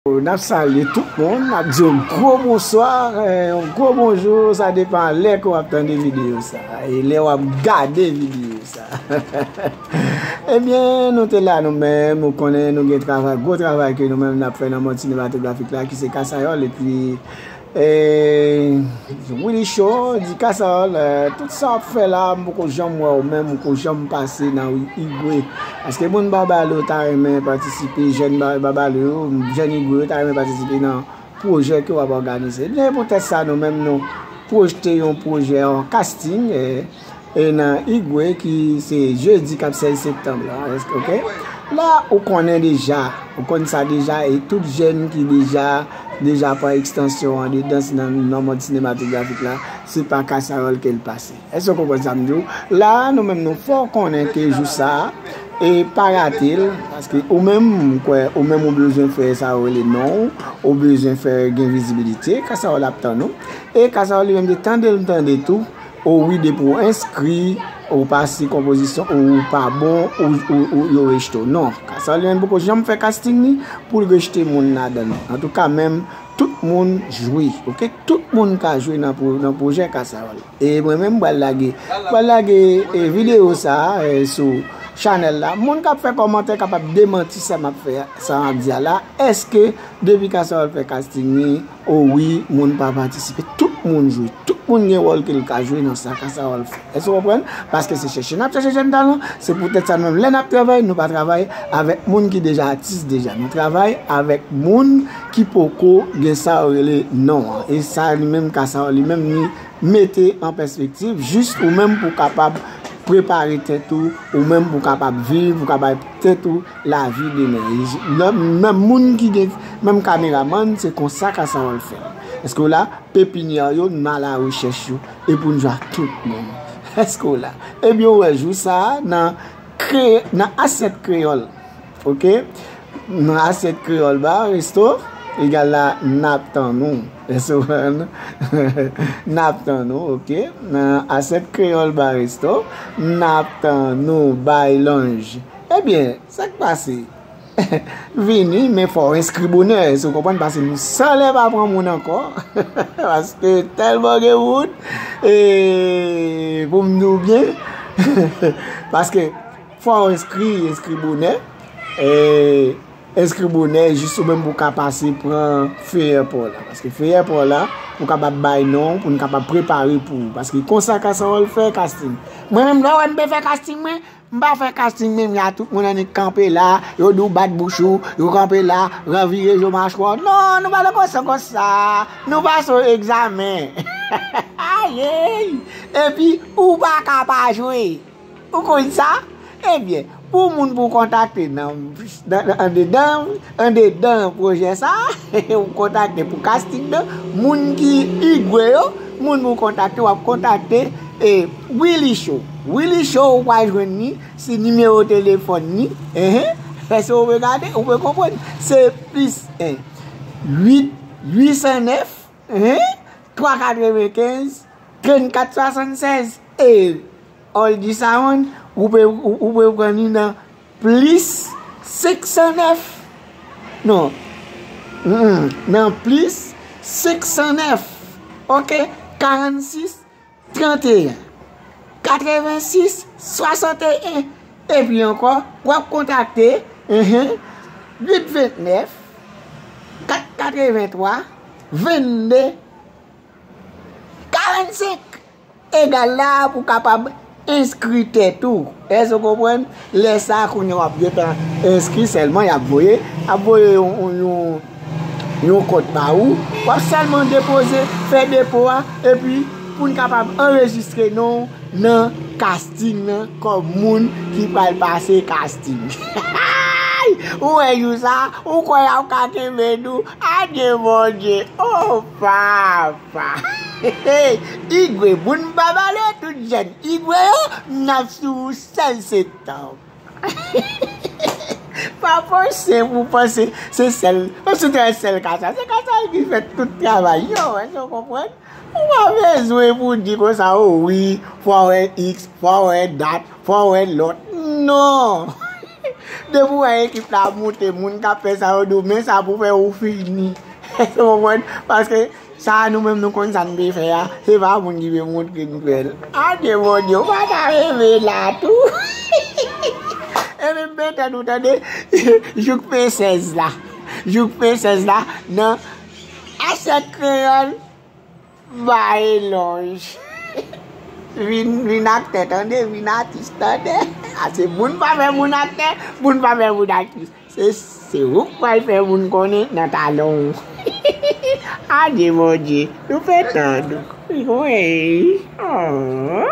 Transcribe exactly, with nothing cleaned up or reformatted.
N ap salye tout moun, n ap di yon gwo bonswa, eh, yon gwo bonjou, sa depan lè ke w ap tande videyo sa, e lè w ap gade videyo sa. Ebyen, nou te la nou menm, ou konnen nou gen travay, gwo travay ke nou menm n ap fè nan mond sinematografik la, ki se Kasayòl, epi, eh, Willy Show, di Kasayòl, eh, tout sa w ap fè la, m poko janm wè w menm, ou poko janm pase nan Igwe. Èske moun Babale yo ta renmen patisipe, jèn Ba-, Babale yo, jèn Igwe yo ta renmen patisipe nan pwojè ke w ap òganize? Ebyen, poutèt sa, nou menm, nou pwojte yon pwojè, yon casting, eh, e nan Igwe, ki se jedi k ap sèz septanm la, èske, oke? La, ou konnen deja, ou konn sa deja, e tout jèn ki deja, deja pran ekstansyon an dedan, si nan, nan mond sinematografik la, se pa Kasayòl ke l pase. Èske w konprann sa m di w? La, nou menm, nou fè w konnen ke jou sa a, e pa rate l, paske ou menm, m kwè, ou menm ou bezwen fè sa yo rele non w, ou bezwen fè gen vizibilite, Kasayòl ap tann ou. E Kasayòl li menm, li tande l tande tou, o wi, depi w enskri, ou pase konpozisyon, ou pa bon, ou, ou, ou, yo rejte w. Non, Kasayòl li menm poko janm fè casting li pou l rejte moun ladan l. Antouka, menm, tout moun jwe, oke? Tout moun ka jwe nan pwo-, nan pwojè Kasayòl. E mwen menm, m pral lage, m pral lage, e, videyo sa a, e, sou chanèl la. Moun k ap fè kòmantè kapab demanti sa m ap fè, sa m ap di a la. Èske depi Kasayòl fè casting li, o wi, moun pa patisipe? Tout moun jwe. Tout moun gen wòl ke l ka jwe nan sa Kasayòl fè. Èske w konprann? Paske se chèche n ap chèche jèn talan. Se poutèt sa nou menm, lè n ap travay, nou pa travay avèk moun ki deja atis deja. Nou travay avèk moun ki poko gen sa yo rele non an. E sa li menm, Kasayòl li menm, li mete an pèspektiv, jis ou menm pou w kapab prepare tèt ou, ou menm pou w kapab viv, pou w kapab tèt ou lavi demen. E j-, nan, nan moun ki gen, menm kameramann, se konsa Kasayòl fè. Èske w la? Pepinyè yo, n al a rechèch yo, e pou n jwe ak tout moun. Èske w la? Ebyen, ou wè jou sa a, nan kre-, nan asyèt kreyòl, oke? Nan asyèt kreyòl ba resto, egal la, n ap tann ou. Èske w konprann? N ap tann ou, oke? Nan asyèt kreyòl ba resto, n ap tann ou bay lonj. Ebyen, sa k pase? Vini, men fò w enskri bonè, èske w konprann? Paske nou san lè pa pran moun ankò. Paske tèlman gen moun, e, pou m di w byen, paske fò w enskri, enskri bonè, e, enskri bonè, jis ou menm pou w ka pase pran feyè pa w la. Paske feyè pa w la, pou w kapab bay non, pou n kapab prepare pou ou. Paske konsa Kasayòl fè casting. Mwen menm, lè w wè m te fè casting mwen, m pa fè casting menm, y a tout moun annik kanpe la, yo di w bat bouch ou, yo kanpe la, ranvire je machwa w. Non, nou pa nan konsa konsa. Nou pase yon egzamen. Ayey! Epi, ou pa ka pa jwe. Ou konn sa? Ebyen, pou moun pou kontakte nan, nan, nan, andedan, andedan pwojè sa, ou kontakte pou casting nan, moun ki Igwe yo, moun pou kontakte, w ap kontakte, e, Willy Show. Willy Show, ou pral jwenn li, se nimewo telefòn li. Enhen. Èske ou pe gade? Ou pe konprann? Se plis en uit uit san nèf, enhen, twa katrevenkenz, trannkat swasannsèz. E Oldie Sound, ou pe, ou, ou pe pran li nan plis senk san nèf. Non. Mm, nan plis senk san nèf. Oke? Karannsis, tranteyen, katrevensis, swasanteyen. Epi ankò, w ap kontakte, enhen, uit ventnèf, kat katreventwa, vennde, karannsenk. Egal la pou w kapab enskri tèt ou. Èske w konprann? Lè sa a, kounye a w ap gentan enskri sèlman, y ap voye, ap voye yon, yon, yon, yon kòd ba ou. W ap sèlman depoze, fè depo a, epi pou n kapab anrejistre non w nan casting nan kòm moun ki pral pase casting. Ou wè jou sa, ou kwè y ap ka kenbe nou? Adye Bondye, o papa! Igwe, moun pa pale, tout jèn Igwe yo, n ap sou sèz septanm. Pa panse pou panse se sèl, se te sèl Kasayòl. Se Kasayòl ki fè tout travay yo, èske w konprann? Ou pa bezwen pou di konsa, o wi, fò w wè X, fò w wè dat, fò w wè lòt. Non! Depi w wè ekip la moute, moun k ap fè sa yo di w, men sa pou fè ou fini. Èske w konprann? Paske sa a nou menm nou konn sa n pe fè a, se pa moun ki pe montre n fè l. Adye Bondye, ou pa ta reve la tou. Epi m pe tann ou tande, jouk P sèz la. Jouk P sèz la, nan Asyèt Kreyòl, ba elòj. Vin, vin aktè, tande, vin atis, tande. A se moun pa fè moun aktè, moun pa fè moun aktris. Se, se ou k pral fè moun konnen nan talon w. Adye Bondye, nou pe tann ou. Wi. Oh.